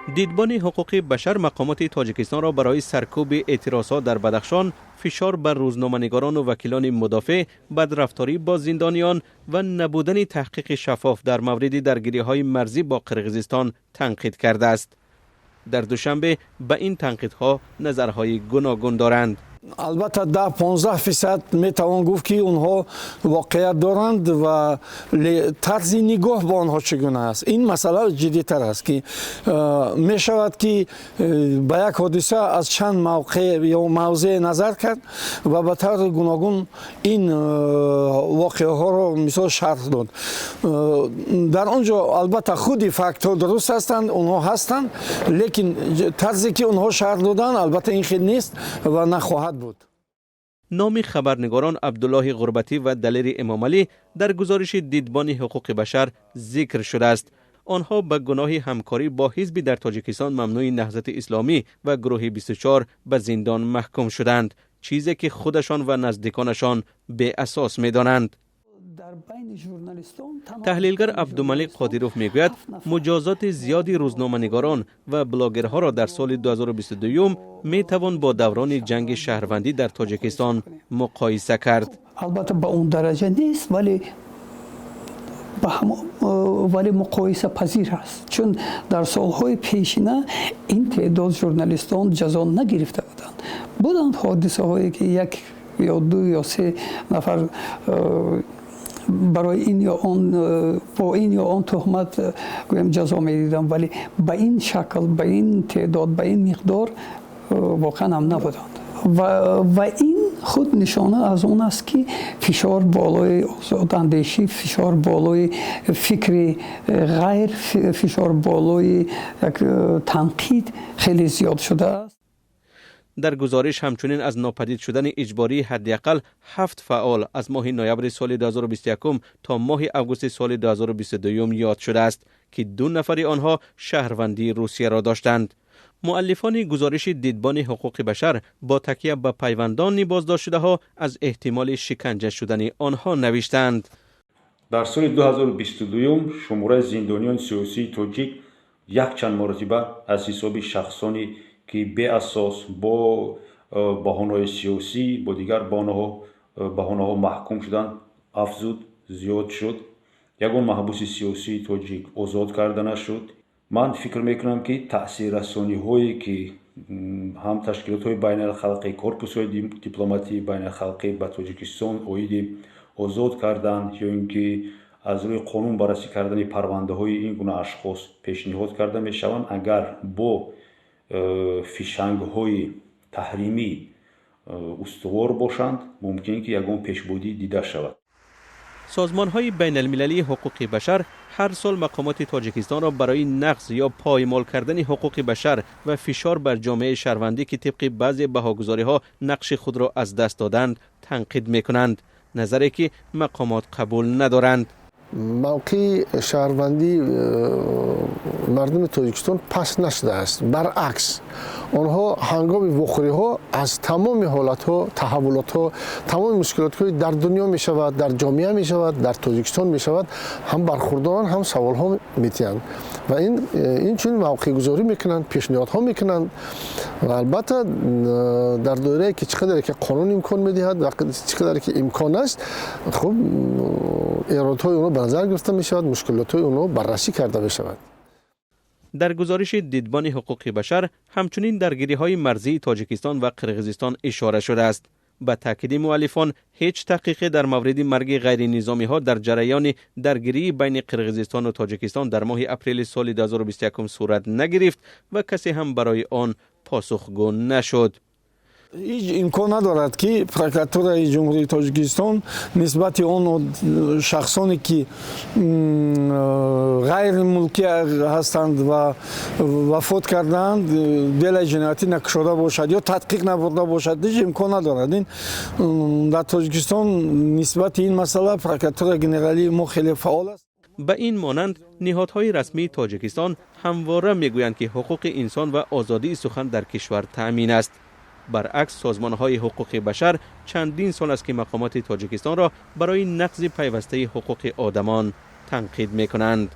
Дидбони ҳуқуқи башар мақомоти тоҷикистонро барои саркӯби эътирозҳо дар Бадахшон, фишор бар рӯзноманигорону вакилони мудофеъ, бадрафторӣ бо зиндониён ва набудани таҳқиқи шаффоф дар мавриди даргириҳои марзӣ бо Қирғизистон танқид кардааст. Дар Душанбе ба ин танқидҳо назарҳои гуногун доранд. Албатта, 10-15% метавон гуфт, ки онҳо воқеият доранд ва тарзи нигоҳ ба онҳо чӣ гуна аст, ин масъала ҷиддитар аст, ки мешавад, ки ба як ҳодиса аз чанд мавқеъ ё мавзеъ назар кард ва ба таври гуногун ин воқеаҳоро мисол шарҳ дод. Дар он ҷо, албатта, худи фактҳо дуруст ҳастанд, онҳо ҳастанд, лекин тарзе ки онҳо шарҳ доданд, албатта, ин хел нест ва нахоҳад буд. Номи хабарнигорон Абдуллоҳи Ғурбатӣ ва Далери Эмомалӣ дар гузориши Дидбони ҳуқуқи башар зикр шудааст. Онҳо ба гуноҳи ҳамкорӣ бо ҳизби дар Тоҷикистон мамнӯи Наҳзати Исломӣ ва гурӯҳи 24 ба зиндон маҳкум шуданд, чизе ки худашон ва наздиконашон беасос медонанд. Таҳлилгар Абдумалик Қодиров мегӯяд, муҷозоти зиёди рӯзноманигорон ва блогерҳоро дар соли 2022 метавон бо даврони ҷанги шаҳрвандӣ дар Тоҷикистон муқоиса кард. Албатта, ба он дараҷа нест, вале муқоисапазир аст, чун дар солҳои пешина ин теъдод журналистон ҷазо нагирифта буданд. Буданд ҳодисаҳое, ки як ё ду ё се нафар барои ин ё он, бо ин ё он туҳмат, гӯем, ҷазо медидам, вале ба ин шакл, ба ин теъдод, ба ин миқдор воқеан ҳам набуданд. Ва ин худ нишона аз он аст, ки фишор болои озодандешӣ, фишор болои фикри ғайр, фишор болои як танқид хеле зиёд шудааст. Дар гузориш ҳамчунин аз нопадид шудани иҷбории ҳадди ақал ҳафт фаъол аз моҳи ноябри соли 2021 то моҳи августи соли 2022 ёд шудааст, ки ду нафари онҳо шаҳрвандии Русияро доштанд. Муаллифони гузориши Дидбони ҳуқуқи башар бо такя ба пайвандони боздоштшудаҳо аз эҳтимоли шиканҷа шудани онҳо навиштаанд. Дар соли 2022 шумораи зиндониёни сиёсии тоҷик якчанд маротиба аз ҳисоби шахсоне, ки беасос бо баҳонаҳои сиёсӣ, бо дигар баҳонаҳо маҳкум шуданд, афзуд, зиёд шуд. Ягон маҳбуси сиёсии тоҷик озод карда нашуд. Ман фикр мекунам, ки таъсиррасониҳое, ки ҳам ташкилотҳои байналхалқӣ, корпусҳои дипломатии байналхалқӣ ба Тоҷикистон оиди озод кардан ё ин ки аз рӯи қонун баррасӣ кардани парвандаҳои ин гуна ашхос пешниҳод карда мешаванд, агар бо фишангҳои таҳримӣ устувор бошанд, мумкин ки ягон пешбудӣ дида шавад. Созмонҳои байналмилалии ҳуқуқи башар ҳар сол мақомоти Тоҷикистонро барои нақз ё поймол кардани ҳуқуқи башар ва фишор бар ҷомеаи шаҳрвандӣ, ки тибқи баъзе баҳогузориҳо нақши худро аз даст доданд, танқид мекунанд, назаре ки мақомот қабул надоранд. Мавқеи шаҳрвандии мардуми Тоҷикистон паст нашудааст. Баръакс, онҳо ҳангоми вохӯриҳо аз тамоми ҳолатҳо, таҳаввулотҳо, тамоми мушкилотҳое дар дунё мешавад, дар ҷомеа мешавад, дар Тоҷикистон мешавад, ҳам бархурдоранд, ҳам саволҳо метиҳанд ва инчунин мавқеъгузорӣ мекунанд, пешниҳодҳо мекунанд ва албатта, дар доирае ки чӣ қадаре ки қонун имкон медиҳад ва чӣ қадаре ки имкон аст, хуб, эродҳои онҳо ба назар гирифта мешавад, мушкилотҳои онҳо баррасӣ карда мешавад. Дар гузориши Дидбони ҳуқуқи башар ҳамчунин даргириҳои марзии Тоҷикистон ва Қирғизистон ишора шудааст. Ба таъкиди муаллифон, ҳеҷ таҳқиқе дар мавриди марги ғайринизомиҳо дар ҷараёни даргирии байни Қирғизистону Тоҷикистон дар моҳи апрели соли 2021 сурат нагирифт ва касе ҳам барои он посухгӯ нашуд. Ҳеҷ имкон надорад, ки прокуратураи Ҷумҳурии Тоҷикистон нисбати он шахсоне, ки ғайримулкӣ ҳастанд ва вафот кардаанд, дела и ҷиноятӣ накушода бошад ё тадқиқ набурда бошад. Ҳеҷ имкон надорад. Ин дар Тоҷикистон нисбати ин масъала прокуратураи генералии мо хеле фаъол аст. Ба ин монанд, ниҳодҳои расмии Тоҷикистон ҳамвора мегӯянд, ки ҳуқуқи инсон ва озодии сухан дар кишвар таъмин аст. Баръакс, созмонҳои ҳуқуқи башар чандин сол аст, ки мақомоти Тоҷикистонро барои нақзи пайвастаи ҳуқуқи одамон танқид мекунанд.